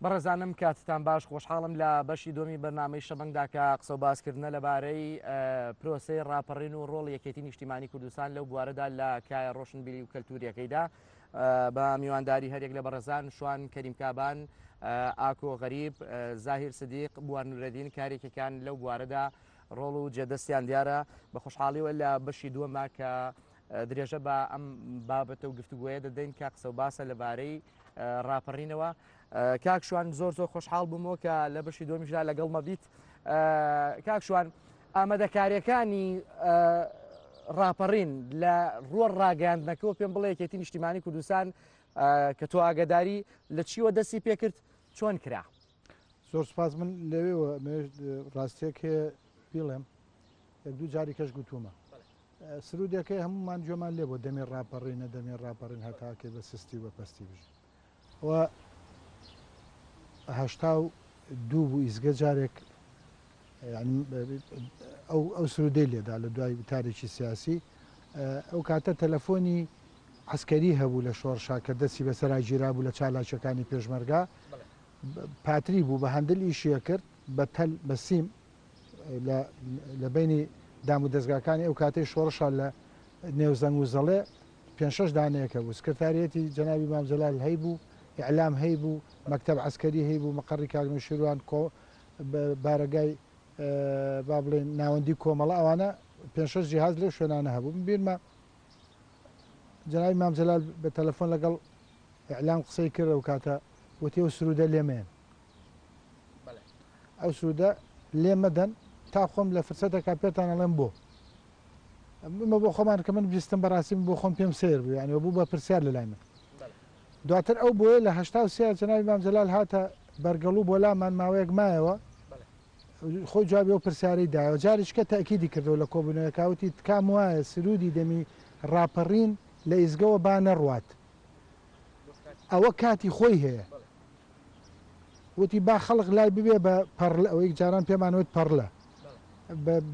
بەڕێزانم کاتتان باش خۆشحاڵم لە بەشی دووەمی بەرنامەی شەبەنگدا کە قسە و باسکردنە لەبارەی پرۆسەی ڕاپەڕین و ڕۆڵی یەکێتی نیشتیمانی کوردستان لەو بوارەدا لە کایە ڕۆشنبیری و کەلتوریەکەیدا بە میوانداری هەریەک لە بەڕێزان شوان کەریم کابان ئاکۆ غەریب زاهیر سدیق بوار نورەدین کارێکەکان لەو بوارەدا ڕۆڵ و جێدەستیان دیارە بە خۆشحاڵیوە لە بەشی دووەمە کە درێژە بە ئەم بابەتە و گفتوگۆیە دەدەین کە قسە و باسە لەبارەی ڕاپەڕینەوە کاک شوان زۆر زۆر خۆشحاڵ بوومەوە کە لە بەشی دووەمیشدا لەگەڵمە بیت کاک شوان ئامادەکاریەکانی ڕاپەڕین لە ڕووە ڕاگەیاندنەکەەوە پێم بڵێ یەکێتی نیشتیمانی کوردستان کە تۆ ئاگداری لە چیوە دەستی پێکرد چۆن کرا؟ زۆر سپاس من لەوێوە ڕاستیەک هەیە بیڵێم یەک دوو جاری کەش گوتومە سرودەکەی هەمومان گوێمان لێ بۆ دەمی ڕاپەڕینە دەمی ڕاپەڕین هەتاکەی بە سستی و بە پەستی بژی و 82 بوو ئیزگە جارێک ئەو ئەو سرودەی لێدا لە دوای وتارێکی سیاسی ئەو کاتە تەلەفۆنی عسکەری هەبوو لە شۆڕشا کە دەستی بەسەرا گیرا بوو لە چالاکیەکانی پێشمەرگا پاتری بوو بە هەندل ئیشیە کرد بە تەل بە سیم لە بینی دام و دەستگاکانی ئەو کاتەی شۆڕشا لە نێوزەنگ و زەڵێ پێنج شەش دانەیەک هەبوو سکرتاریەتی جەنابی مام جەلال هەیبوو ئیعلام هەیبوو مەکتەب عەسکەری هەیبوو مەقەڕی کاک نەوشیروان کۆ بارەگای با بڵێین ناوەندی کۆمەڵە ئەوانە پێنج شەش جیهاز لەو شوێنانە هەبوو من بیرمە جەنابی مام جەلال بە تەلەفۆن لەگەڵ ئیعلام قسەی کرد ئەو کاتە وتی ئەو سرودە لێمەیەن ئەو سرودە لێ مەدەن تا خۆم لە فرسەتێکا پێتان ئەڵێم بۆ ئمە بۆ خۆمان کە من بیستم بەڕاستی من بۆ خۆم پێم سەیر بوو یانی بوو بە پرسیار لە لای من دواتر ئەو بۆیە لە 83 جەنابی مام جەلال هاتە بەرگەڵو بۆ لامان ماوەیەک مایەوە خۆی جوابی ئەو پرسیارەی دایەوە جاریشکە تەئکیدی کردەوە لە کۆبوونەوەکە وتی تکام وایە سرودی دەمی ڕاپەڕین لە ئیزگەوە با نەڕوات ئەوە کاتی خۆی هەیە وتی با خەڵک لای ببێ بە پەڕلە ئەوەی جاران پێمان وت پەڕلە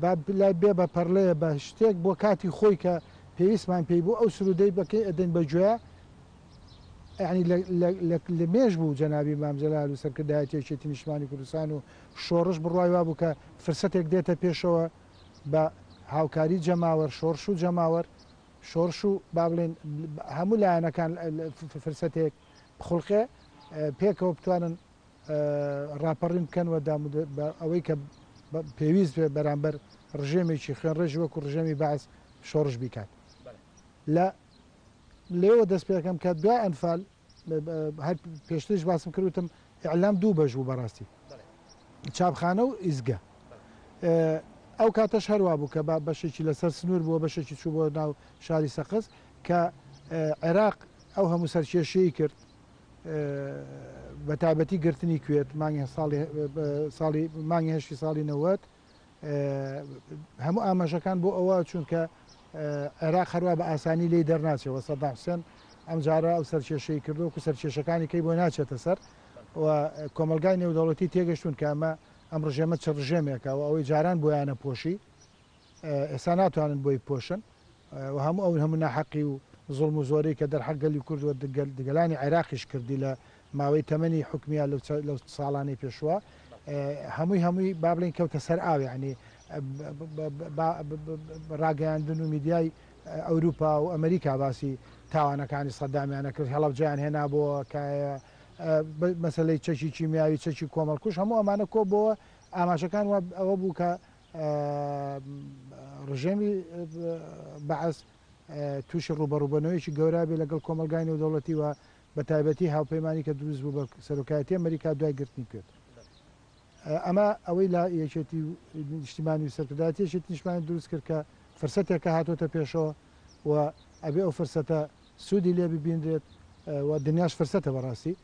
با لای بێ بە پەڕلەیە بە شتێک بۆ کاتی خۆی کە پێویستمان پێی بوو ئەو سرودەی بەکەی ئەدەین بە گوێ یعنی لە مێژ بوو جەنابی مام جەلال و سەرکردایەتی یەکێتی نیشتمانی کوردستان و شۆڕش بڕوای وابوو کە فرسەتێک دێتە پێشەوە بە هاوکاری جەماوەر شۆڕش و جەماوەر شۆڕش و با بڵێن هەموو لایەنەکان فرسەتێک بخوڵقێ پێکەوە بتوانن ڕاپەڕین بکەن و ئەوەی کە پێویست بێ بەرامبەر ڕژێمێکی خوێنڕێژی وەکو ڕژێمی بەعس شۆڕش بیکات. لە لێوە دەست پێکەم کە دوای ئەنفال هەر پێشتریش باسم کرد وتم ئیعلام دوو بەش بوو بەڕاستی چاپخانە و ئیزگە ئەو کاتەش هەروا بوو کە بە بەشێکی لەسەر سنوور بووە بەشێکی چوو بۆ ناو شاری سەقز کە عێراق ئەو هەموو سەرکێشیی کرد بە تایبەتی گرتنی کوێت مانگی ساڵی ساڵی مانگی هەشتی ساڵی 90 هەموو ئاماژەکان بۆ ئەوە چونکە عێراق هەروە بە ئاسانی لی دەرناچەوە سەدام حسێن ئەم جارە ئەو سەرکێشەی کردو و سەرکێشەکانی کەی بۆ ناچێتە سەر و کۆمەلگای نێودەوڵەتی تێگەشتون کە ئەمە ئەم ڕژێمە چ ڕژێمێکە و ئەوەی جاران بۆیانە پۆشی ئێستا ناتوانن بۆی بپۆشن و هەموو ئەو هەموو ناحەقی و زوڵم و زۆرەی کە دەرحەق گەلی کورد و گەلانی عێراقیش کردی لە ماوەی تەمەنی حوکمیا لەو ساڵانەی پێشووە هەمووی هەمووی با بڵێین کەوتە سەر ئاو یعنی ڕاگەیاندن و میدیای ئەوروپا و ئەمریکا باسی تاوانەکانی سەدامیانە کرد هەڵەبجەیان هێنا بۆ کایە مەسلەی چەکی کیمیاوی چەکی کۆمەڵکوش هەموو ئەمانە کۆبەوە ئاماژەکان ئەوە بوو کە ڕژێمی بەعس تووشی ڕووبەڕووبەنەوەیەکی گەورە بێ لەگەڵ کۆمەڵگای نێودەوڵەتی و بە تایبەتی هاوپەیمانی کە دروست بوو بە سەرۆکایەتی ئەمریکا دوای گرتنی کوێت. ئەمە ئەوەی لە یەکێتی نیشتیمانی و سەرکردایەتی یەکێتی نیشتمانی دروست کرد کە فرسەتێکە هاتۆتە پێشەوە و ئەبێ ئەو فرسەتە سوودی لێ ببینرێت و دنیاش فرسەتە بەڕاستی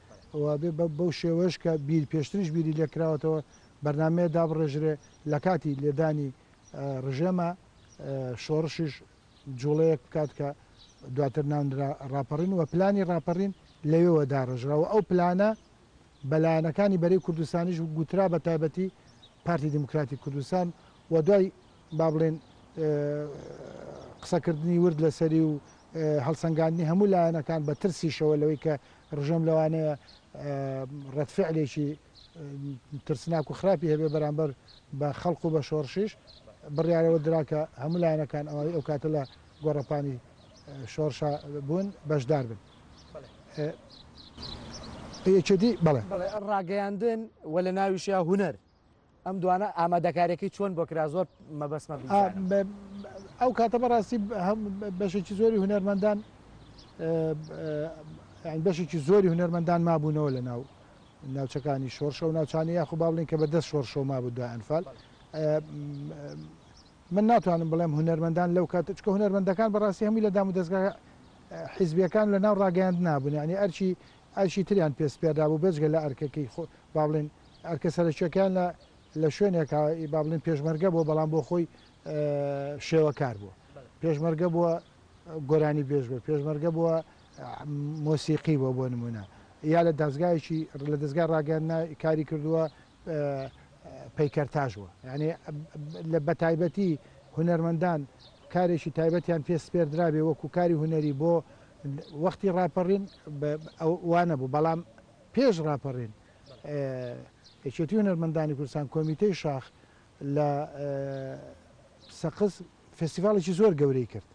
و بێ بەو شێوەیەش کە بیر پێشتریش بیری لێکراوەتەوە بەرنامەیە دابڕێژرێ لە کاتی لێدانی ڕژێمە شۆڕشیش جوڵەیەک بکات کە دواتر ناونرا ڕاپەڕین و پلانی ڕاپەڕین لەوێوە داڕێژرا و ئەو پلانە بە لایەنەکانی بەرەی کوردستانیش گوترا بە تایبەتی پارتی دیموکراتی کوردستان و دوای با بڵێین قسەکردنی ورد لەسەری و هەڵسەنگاندنی هەموو لایەنەکان بە ترسیشەوە لەوەی کە ڕژێم لەوانەیە ڕەدفعلێکی ترسناک و خراپی هەبێ بەرامبەر بە خەڵک و بە شۆڕشیش، بڕیارەوە درا کە هەموو لایەنەکان ئەوانەی ئەو کاتە لە گۆڕەپانی شۆڕشا بوون بەشدار بن. یەکێتی بەڵێ. بەڵێ ڕاگەیاندن و لە ناویشیا هونەر ئەم دوانە ئامادەکاریەکەی چۆن بۆ کرا زۆر مەبەستمە بیزانم. ئەو کاتە بەڕاستی بەشێکی زۆری هونەرمەندان بەشێکی زۆری هونەرمەندان مابوونەوە لە ناو ناوچەکانی شۆڕش ئەو ناوچانەی یاخو با بڵێین کە بە دەست شۆڕشەوە مابوو دوای ئەنفال من ناتوانم بڵێم هونەرمەندان لەو کاتە چکە هونەرمەندەکان بەڕاستی هەمووی لە دام و دەستگا حیزبیەکان لە ناو ڕاگەیاند نابوون یعنی ئەرچی ئەرچی تریان پێ سپێررابوو بێجگە لە ئەرکەکەی خۆ با بڵێن ئەرکە سەرەکیەکان لە لە شوێنێکا با بڵێن پێشمەرگە بووە بەڵام بۆ خۆی شێوەکار بووە پێشمەرگە بووە گۆرانی بێژ بووە پێشمەرگە بووە مۆسیقی بووە بۆ نمونە یا لە دەزگایەکی لە دەزگای ڕاگەیاندنا کاری کردووە پەیکەرتاش بووە یعنی لە بەتایبەتی هونەرمەندان کارێکی تایبەتیان پێ سپێردرابێ وەکو کاری هونەری بۆ وەختی ڕاپەڕین وانە بوو بەڵام پێش ڕاپەڕین یەکێتی هونەرمەندانی کوردستان کۆمیتەی شاخ لە سەقز فێستیڤاڵێکی زۆر گەورەی کرد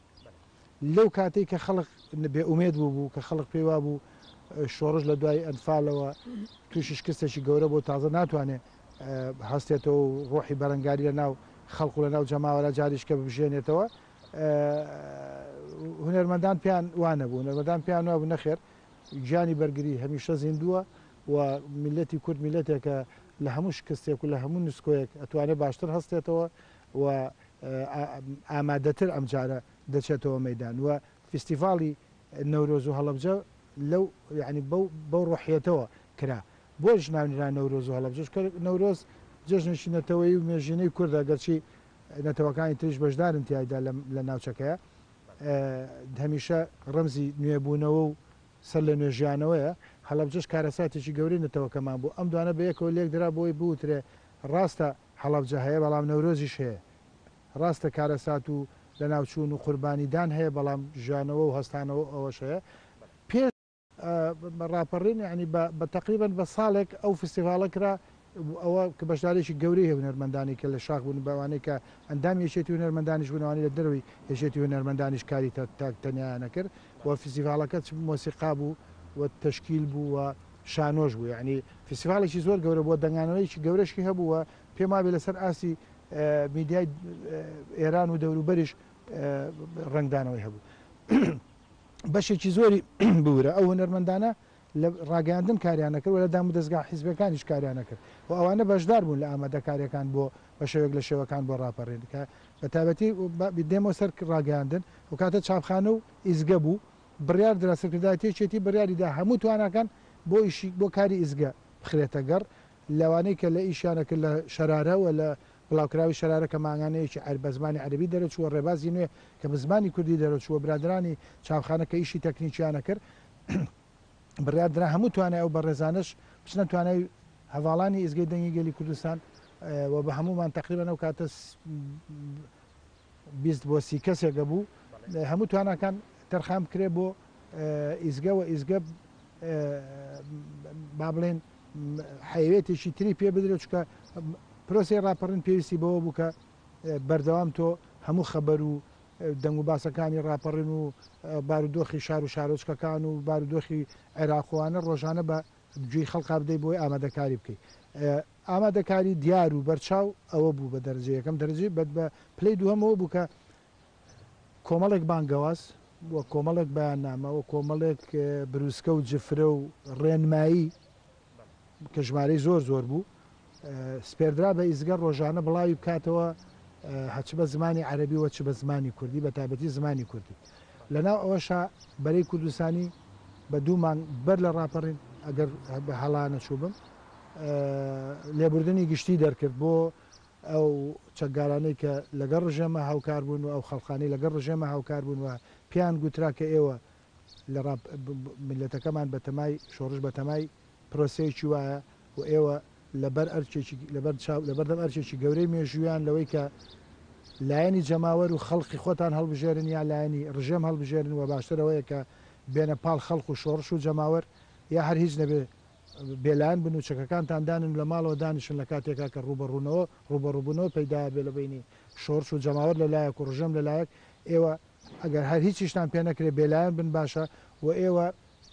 لەو کاتەی کە خەڵک بێ ئومێد بوو بوو کە خەڵک پێی وابوو شۆڕش لە دوای ئەنفالەوە تووشی شکستێکی گەورە بۆ تازە ناتوانێ هەستێتەوە و ڕۆحی بەرەنگاری لە ناو خەڵک و لە ناو جەماوەرە جاریشکە ببژێنێتەوە هونەرمەندان پێیان وانەبوو هونەرمەندان پێیان وابوو نەخێر گیانی بەرگری هەمیشە زیندووە و میللەتی کورد میللەتێکە لە هەموو شکستێک و لە هەموو نسکۆیەک ئەتوانێت باشتر هەستێتەوە و ئامادەتر ئەمجارە دەچێتەوە مەیدان و فیستیڤاڵی نەورۆز و هەڵەبجە لەو یانی بەو بەو ڕۆحیەتەوە کرا. بۆش ناونرا نەورۆز و هەڵەبجە؟ چونکە نەورۆز جەژنێکی نەتەوەیی و مێژینەی کوردە گەرچی نەتەوەکانی تریش بەشدارن تیایدا لە ناوچەکەیا هەمیشە ڕەمزی نوێبوونەوە و سەر لە نوێ ژیانەوەیە، هەڵەبجەش کارەساتێکی گەورەی نەتەوەکەمان بوو، ئەم دوانە بەیەکەوە لێکدرا بۆی بوترێ ڕاستە هەڵەبجە هەیە بەڵام نەورۆزیش هەیە، ڕاستە کارەسات و لەناوچوون و قوربانی دان هەیە بەڵام ژیانەوە و هەستانەوە ئەوەش هەیە. پێش ڕاپەڕین یانی بە تەقریبەن بە ساڵێک ئەو فستیڤاڵە کرا ئەوە کە بەشدارێکی گەورەی هونەرمەندانی کە لە شاخ بوون بە ئەوانەی کە ئەندامی یەکێتی هونەرمەندانیش بوون ئەوانەی لە دەرەوەی یەکێتی هونەرمەندانیش کاری تاک تەنیایانە کرد و فستیڤاڵەکە چ مۆسیقا بوو و تەشکیل بوو و شانۆش بوو یعنی فستیڤاڵێکی زۆر گەورە بووە دەنگانەوەیەکی گەورەشی هەبوو و پێم وابێ لەسەر ئاستی میدیای ئێران و دەوروبەریش ڕەنگدانەوەی هەبوو. بەشێکی زۆری بورە ئەو هونەرمەندانە لە ڕاگەیاندن کاریان ئەکرد و لە دامودەزگا حیزبیەکانیش کاریان ئەکرد و ئەوانە بەشدار بوون لە ئامادەکاریەکان بۆ بە شێوەیەک لە شێوەکان بۆ ڕاپەڕین کە بە تایبەتی دێمەوە سەر ڕاگەیاندن ئەو کاتە چاپخانە و ئیزگە بوو بڕیار درا سەرکردایەتی یەکێتی بڕیاری دا هەموو تواناکان بۆ ئیشی بۆ کاری ئیزگە بخرێتە گەڕ لەوانەی کە لە ئیشیان ئەکرد لە شەرارە و لە بڵاوکراوەی شەرارە کە مانگانەیەکی عەرب بە زمانی عەرەبی دەرەچوو و ڕێبازی نوێ کە بە زمانی کوردی دەرەچوو و برادەرانی چاپخانە کە ئیشی تەکنیکیان ئەکرد بڕیار درا هەموو توانای ئەو بەڕێزانەش بچنە توانای هەڤاڵانی ئیزگەی دەنگی گەلی کوردستان و بە هەموومان تەقریبەن ئەو کاتە 20 بۆ 30 کەسێک ئەبوو هەموو تواناکان تەرخان بکرێ بۆ ئیزگە و ئیزگە با بڵێن حەیوێتێکی تری پێ بدرێت چونکە پرۆسەی ڕاپەڕین پێویستی بەوە بوو کە بەردەوام تۆ هەموو خەبەر و دەنگ و باسەکانی ڕاپەڕین و بارودۆخی شار و شارۆچکەکان و بارودۆخی عێراق و ئەوانە ڕۆژانە بە گوێی خەڵکا بدەی بۆی ئامادەکاری بکەی. ئامادەکاری دیار و بەرچاو ئەوە بوو بە دەرەجەی یەکەم، دەرەجەی بە پلەی دووهەم ئەوە بوو کە کۆمەڵێک بانگەواز و کۆمەڵێک بەیاننامە و کۆمەڵێک بروسکە و جفرە و ڕێنمایی کە ژمارەی زۆر زۆر بوو سپێردرا بە ئیزگە ڕۆژانە بڵاوی بکاتەوە هەچ بە زمانی عەرەبی و چ بە زمانی کوردی بە تایبەتی زمانی کوردی لەناو ئەوەشا بەرەی کوردستانی بە دوو مانگ بەر لە ڕاپەڕین ئەگەر بە هەڵا نەچووبم لێبوردنی گشتی دەرکرد بۆ ئەو چەکدارانەی کە لەگەڵ ڕژێمە هاوکار بوون و ئەو خەڵقانەی لەگەڵ ڕژێمە هاوکار بوون و پێیان گوترا کە ئێوە لە ڕاپ میللەتەکەمان بەتەمای شۆڕش بەتەمای پرۆسەیەکی وایە و ئێوە لەبەر ئەرکێکی لەبەر چاو لەبەردەم ئەرکێکی گەورەی مێژوویان لەوەی کە. لایەنی جەماوەر و خەڵقی خۆتان هەڵبژێرن یا لایەنی ڕژێم هەڵبژێرن و باشتر ئەوەیە کە بێنە پاڵ خەڵق و شۆڕش و جەماوەر یا هەر هیچ نەبێ بێلایەن بن و چەکەکانتان دانن و لە ماڵەوە دانیشن لە کاتێکا کە ڕووبەڕوونەوە ڕووبەڕووبوونەوە پەیدا ئەبێ لە بەینی شۆڕش و جەماوەر لە لایەک و ڕژێم لە لایەک ئێوە ئەگەر هەر هیچیشتان پێ نەکرێ بێلایەن بن باشە و ئێوە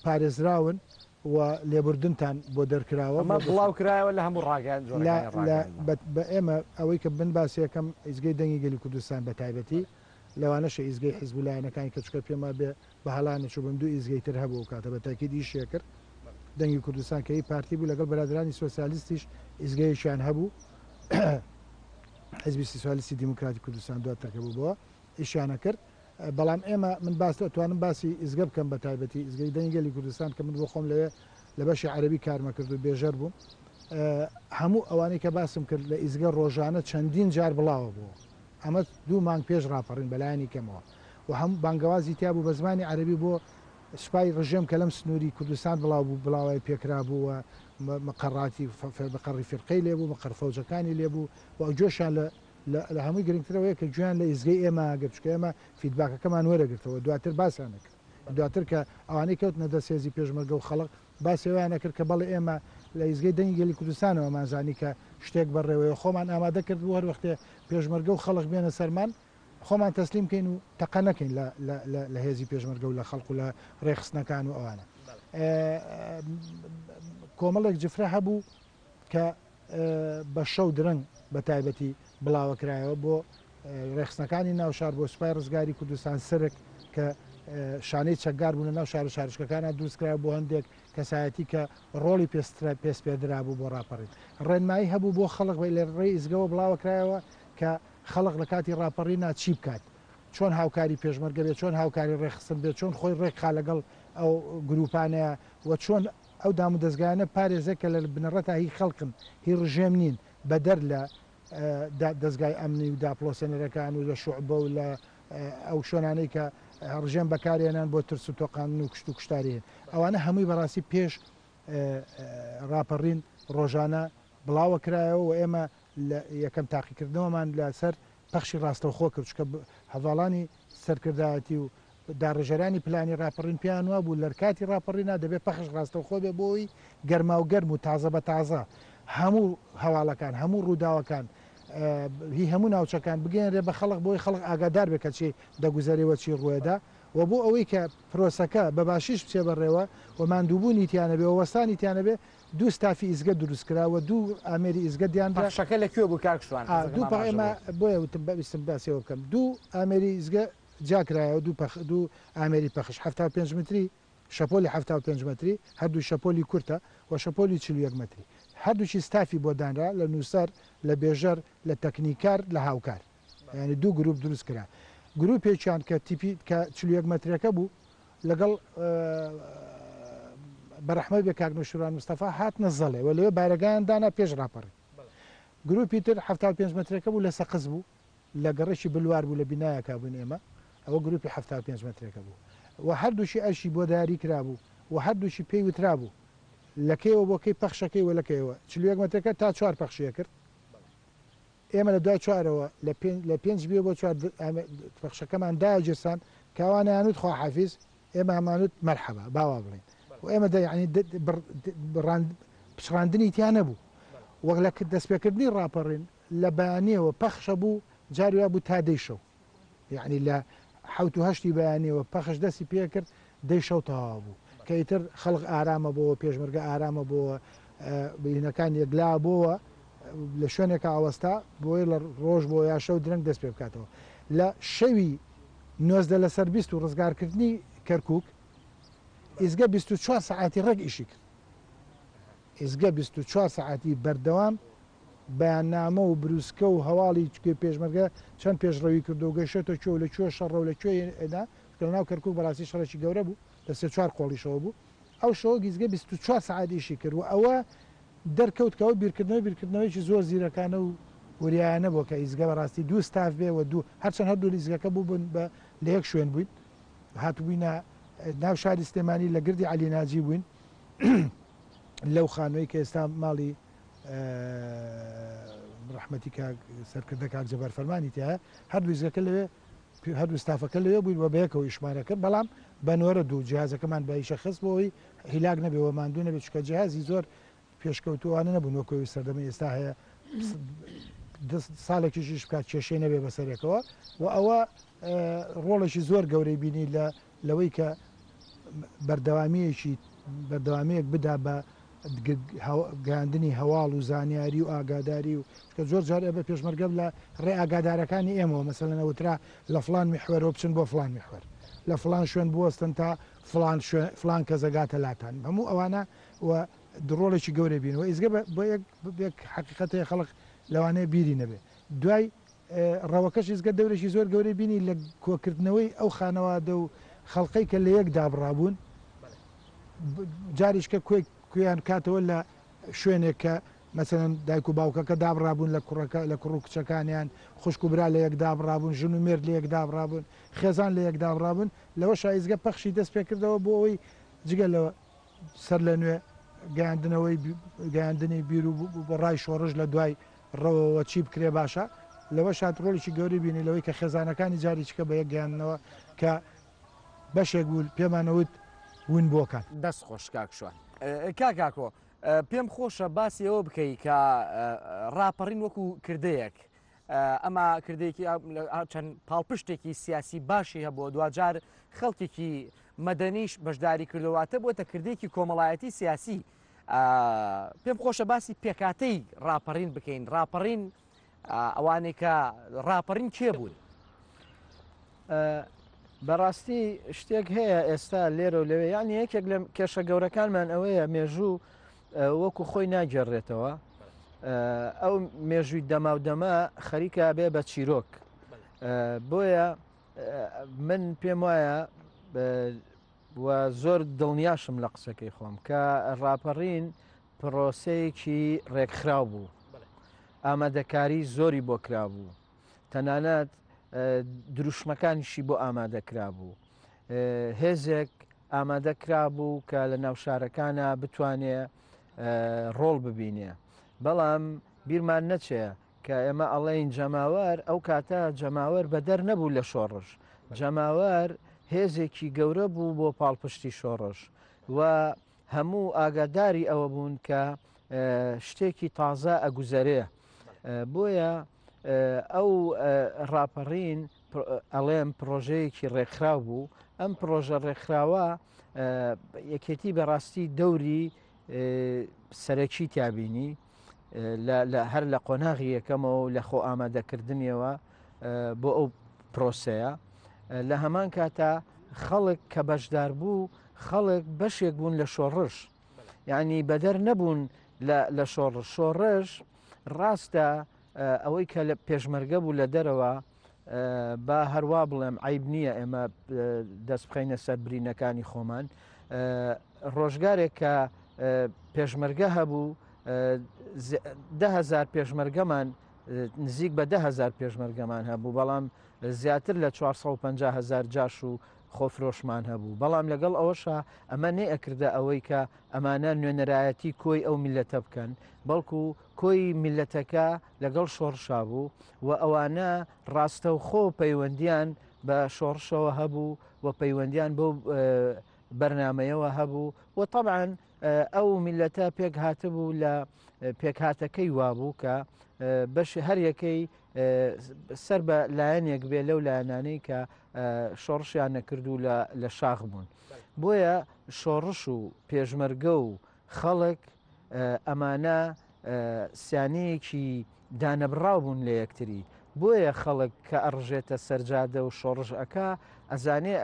پارێزراون و لێبوردنتان بۆ دەرکراوە ئەمە بۆ بڵاو کرایەوە لە هەموو ڕاگەیان لە جۆرەکانی لە ڕاگەیاندنەوە. بە بە ئێمە ئەوەی کە من باسی ئەکەم ئیزگەی دەنگی گەلی کوردستان بە تایبەتی لەوانەشە ئیزگەی حیزب و لایەنەکانی کە چونکە پێم وابێ بە هەڵا نەچووبم دوو ئیزگەی تر هەبوو ئەو کاتە بە تاکید ئیشی ئەکرد دەنگی کوردستان کە هی پارتی بوو لەگەڵ برادەرانی سۆسیالیستیش ئیزگەیەکیان هەبوو حیزبی سیسوالیستی دیموکراتی کوردستان دواتر کە بوو بەوە ئیشیان ئەکرد بەڵام ئێمە من باس ئەتوانم باسی ئیزگە بکەم بە تایبەتی ئیزگەی دەنگی گەلی کوردستان کە من بۆ خۆم لەوێ لە بەشی عەرەبی کارمە کرد و بێژەر بووم هەموو ئەوانەی کە باسم کرد لە ئیزگە ڕۆژانە چەندین جار بڵاوە بووە ئەمە دوو مانگ پێش ڕاپەڕین بەلایەنی کەمەوە و هەم بانگەوازی تیا بوو بە زمانی عەرەبی بۆ سوپای ڕژێم کە لەم سنووری کوردستان بڵاو بوو بڵاوای پێکرا بوو و مقەڕاتی مقەڕی فیرقەی لێ بوو مقەڕ فەوجەکانی لێ بوو و گوێشیان لە لە هەمووی گرنگتر ئەوەیە کە گوێیان لە ئیزگەی ئێمە گرت چونکە ئێمە فیدباکەکەمان وەرەگرتەوە دواتر باسیان نەکرد دواتر کە ئەوانەی کەوتنە دەست هێزی پێشمەرگە و خەڵک باسی ئەوەیان ئەکرد کە بەڵێ ئێمە لە ئیزگەی دەنگی گەلی کوردستانەوە مانزانی کە شتێک بەڕێوەیە خۆمان ئامادە کرد بوو هەر وەختێ پێشمەرگە و خەڵک بێنە سەرمان خۆمان تەسلیم کەین و تەقە نەکەین لە لە لە هێزی پێشمەرگە و لە خەڵک و لە ڕێکخستنەکان و ئەوانە کۆمەڵێک جفرە هەبوو کە بە شەو درەنگ بە تایبەتی بڵاوەکرایەوە بۆ ڕێکخستنەکانی ناو شار بۆ سوپای ڕزگاری کوردستان سرک کە شانەی چەکدار بوون لە ناو شار و شارۆچکەکانە دروستکرا بۆ هەندێک کەسایەتی کە ڕۆڵی پێسپێردرابوو بۆ ڕاپەڕین ڕێنمایی هەبوو بۆ خەڵک بە لە ڕێی ئیزگەوە بڵاوەکرایەوە کە خەڵک لە کاتی ڕاپەڕینا چی بکات چۆن هاوکاری پێشمەرگە بێت چۆن هاوکاری ڕێکخستن بێت چۆن خۆی ڕێکخا لەگەڵ ئەو گروپانەیە و چۆن ئەو دامودەزگایانە بپارێزێت کە لە بنەڕەتا هی خەڵکن، هی ڕژێم نین، بەدەر لە دەزگای ئەمنی و داپڵۆسێنەرەکان و لە شوعبە و لە ئەو شوێنانەی کە ڕژێم بەکارێنان بۆ ترس و تۆقاندن و کوشت و کوشتاری هەیە. ئەوانە هەمووی بەڕاستی پێش ڕاپەڕین ڕۆژانە بڵاوە کرایەوە و ئێمە لە یەکەم تاقیکردنەوەمان لەسەر پەخشی ڕاستەوخۆ کرد، چونکە هەڤاڵانی سەرکردایەتی و داڕێژەرانی پلانی ڕاپەڕین پێیان وابوو لەرکاتی ڕاپەڕینا دەبێ پەخش ڕاستەوخۆ بێ بۆ ئەوەی گەرماوگەرم و تازە بە تازە هەموو هەواڵەکان هەموو ڕووداوەکان هی هەموو ناوچەکان بگەیەنرێ بە خەڵک بۆی خەڵک ئاگادار بێ کە چی دەگوزەرێ و چی ڕووێدا و بۆ ئەوەی کە پرۆسەکە بە باشیش بچێ بەڕێوە و ماندووبوونی تیا نەبێ و وەستانی تیا نەبێ دوو ستافی ئیزگە دروست کرا و دوو ئامێری ئیزگە دیانرا. پەخشەکە لە کوێ بوو کاک شوان؟ ئا حەزەکەم دوو پە ئاماژە ئێمە بۆ. بۆیە وتم ویستم باسی ئەوە بکەم دوو ئامێری ئیزگە جیا کرایەوە دوو پەخ دوو ئامێری پەخش 75 متری شەپۆلی 75 متری هەردوو شەپۆلی کورتە و شەپۆلی 41 متری هەردووکی ستافی بۆ دانرا لە نووسەر لە بێژەر لە تەکنیکار لە هاوکار یانی دوو گروپ دروست کرا گروپێکیان کە تیپی کە 41 مەترەکە بوو لەگەڵ بەرەحمەت بێ کاک نەوشیروان مستەفا هاتنە زەڵێ و لەوێ بارەگایان دانا پێش ڕاپەڕین گروپی تر 75 مەترەکە بوو لە سەقز بوو لە گەڕەکی بلوار بوو لە بینایەکا بووین ئێمە ئەوە گروپی 75 مەترەکە بوو و هەردووکی ئەرکی بۆ دیاری کرابوو و هەردووکی پێی وترابوو لە کەیەوە بۆ کەی پەخشەکەی و لە کەیەوە 41 مەترەکە تا چوار پەخشی ئەکرد ئێمە لە دوای چوارەوە لە پێنج لە پێنج بێ بۆ چوار پەخشەکەمان داگیرسان کە ئەوان ئەیانوت خواحافیز ئێمە ئەمانوت مەرحەبا با وا بڵێین و ئێمە دە یعنی بڕاند پچڕاندنی تیا نەبوو وەک لە دەستپێکردنی ڕاپەڕین لە بەیانیەوە پەخشە بوو جاری وا بوو تا دەی شەو یەعنی لە حەوت و هەشتی بەیانیەوە پەخش دەستی پێکرد دەی شەو تەواو بوو کە ئیتر خەڵک ئارامە بۆوە پێشمەرگە ئارامە بۆوە بینەکان یەکلا بۆوە لە شوێنێکا ئەوەستا بۆیە لە ڕۆژ بۆ یا شەو درەنگ دەست پێ بکاتەوە لە شەوی 19 لەسەر 20 و ڕزگارکردنی کەرکک ئیزگە 24 سەعاتی ڕێک ئیشی کرد ئیزگە 24 سەعاتی بەردەوام بەیاننامە و بروسکە و هەواڵی کوێ پێشمەرگە چەند پێشڕەوی کردووە و گەیشتۆتە کوێ و لە کوێ شەڕە و لە کوێ نا، چونکە لە ناو کەرکوک بەڕاستی شەڕێکی گەورە بوو، لە سێ چوار قۆڵیشەوە بوو. ئەو شەوە گیزگە 24 سەعات ئیشی کرد و ئەوە دەرکەوت کە ئەو بیرکردنەوە بیرکردنەوەیەکی زۆر زیرەکانە و وریایانە بووە کە ئیزگە بەڕاستی دوو ستاف بێ و دوو هەرچەند هەردوو ئیزگەکە بووبوون بە لە یەک شوێن بووین هاتبووینە ناو شاری سلێمانی لە گردی عەلی ناجی بووین لەو خانووەی کە ئێستا ماڵی. ڕەحمەتی کاک سەرکردە کاک جەبار فەرمانی تیایە، هەردوو ئیزگەکە لەوێ هەردوو ستافەکە لەوێ بووین و بەیەکەوە ئیشمان ئەکرد، بەڵام بە نۆرە دوو جیهازەکەمان بە ئیشە خست بۆ ئەوەی هیلاک نەبێ و ماندوو نەبێ، چونکە جیهازی زۆر پێشکەوتوو ئەوانە نەبوون وەکو ئەوی سەردەمەی ئێستا هەیە ساڵێکیش ئیش بکات کێشەی نەبێ بەسەرێکەوە و ئەوە ڕۆڵێکی زۆر گەورەی بینی لە لەوەی کە بەردەوامییەکی بەردەوامییەک بدا بە گەیاندنی هەواڵ و زانیاری و ئاگاداری و چونکە زۆر جار ئێمە پێشمەرگە لە ڕێ ئاگادارەکانی ئێمەوە مەسەلەن ئەوترا لە فڵان میحوەرەوە بچن بۆ فڵان میحوەر لە فڵان شوێن بوەستن تا فڵان شوێن فڵان کەس ئەگاتە لاتان هەموو ئەوانە و ڕۆڵێکی گەورەی بین و ئیزگە بە یەک یەک حەقیقەت هەیە خەڵک لەوانەیە بیری نەبێ دوای ڕەوەکەش ئیزگە دەورێکی زۆر گەورەی بینی لە کۆکردنەوەی ئەو خانەوادە و خەڵقەی کە لە یەک دابڕابوون، جاریشکە کۆی کوێیان کاتەوە لە شوێنێک کە مەسەلەن دایک و باوکەکە دابڕابوون لە کوڕەکە لە کوڕ و کچەکانیان، خوشک و برا لە یەک دابڕابوون، ژن و مێرد لە یەک دابڕابوون، خێزان لە یەک دابڕابوون، لەوەشا ئیزگە پەخشی دەست پێکردەوە بۆ ئەوەی جگە لە سەر لە نوێ گەیاندنەوەی گەیاندنی بیر و ڕای شۆڕش لە دوای ڕەوەوە چی بکرێ باشە، لەوەشا ڕۆڵێکی گەورەی بینی لەوەی کە خێزانەکانی جاریچکە بە یەک گەیاندنەوە کە بەشێک بوو پێمان ئەوت ونبووەکان. دەست خۆش کاک شوان. کاک ئاکۆ پێم خۆشە باسی ئەوە بکەی کە ڕاپەڕین وەکو کردەیەک ئەمە کردێکی چەند پاڵپشتێکی سیاسی باشی هەبووە دواجار خەڵکێکی مەدەنیش بەشداری کردوواتە بۆتە کردێکی کۆمەڵایەتی سیاسی پێم خۆشە باسی پێکاتەی ڕاپەڕین بکەین ڕاپەڕین ئەوانەی کە ڕاپەڕین کێ بوون؟ بەڕاستی شتێک هەیە ئێستا لێرە و لەوێ یعنی یەکێک لە کێشە گەورەکانمان ئەوەیە مێژوو وەکو خۆی ناگەڕێتەوە ئەو مێژووی دەما و دەما خەریکە بێ بە چیرۆک بۆیە من پێم وایە و زۆر دڵنیاشم لە قسەکەی خۆم کە ڕاپەڕین پرۆسەیەکی ڕێکخراو بوو ئامادەکاری زۆری بۆ کرابوو تەنانەت دروشمەکانیشی بۆ ئامادە کرابوو هێزێک ئامادە کرابوو کە لە ناو شارەکانە بتوانێ ڕۆڵ ببینێ بەڵام بیرمان نەچێ کە ئێمە ئەڵێین جەماوەر ئەو کاتە جەماوەر بەدەر نەبوو لە شۆڕش جەماوەر هێزێکی گەورە بوو بۆ پاڵپشتی شۆڕش و هەموو ئاگاداری ئەوە بوون کە شتێکی تازە ئەگوزەرێ بۆیە ئەو ڕاپەڕین ئەڵێم پرۆژەیەکی ڕێکخراو بوو ئەم پرۆژە ڕێکخراوە یەکێتی بەڕاستی دەوری سەرەکی تیابینی هەر لە قۆناغی یەکەمەوە و لە خۆ ئامادەکردنیەوە بۆ ئەو پرۆسەیە لە هەمان کاتا خەڵک کە بەشدار بوو خەڵک بەشێک بوون لە شۆڕش یعنی بەدەر نەبوون لە شۆڕش شۆڕش ڕاستە ئەوەی کە لە پێشمەرگە بوو لە دەرەوە با هەروا بڵێم عیب نییە ئێمە دەست بخەینە سەر برینەکانی خۆمان ڕۆژگارێک کە پێشمەرگە هەبوو دههزار پێشمەرگەمان نزیک بە دههزار پێشمەرگەمان هەبوو بەڵام زیاتر لە 450 هزار جاش و خۆفرۆشمان هەبوو بەڵام لەگەڵ ئەوەشا ئەمە نەیەکردە ئەوەی کە ئەمانە نوێنەرایەتی کۆی ئەو میلەتە بکەن بەڵکو کۆی میلەتەکە لەگەڵ شۆڕشا بوو و ئەوانە ڕاستەوخۆ پەیوەندیان بە شۆڕشەوە هەبوو و پەیوەندیان بۆ بەرنمەیەوە هەبوو و طبعاً ئەو میلەتە پێک هاتبوو لە پێکهاتەکەی وابوو کە بەش هەر یەکەی سەر بە لایەنێک بێ لەو لایەنانەی کە شۆڕشیان نەکرد و لە شاخ بوون بۆیە شۆڕش و پێشمەرگە و خەڵک ئەمانە سیانەیەکی دانەبڕاو بوون لە یەکتری بۆیە خەڵک کە ئەڕژێتە سەرجادە و شۆڕش ئەکا ئەزانێ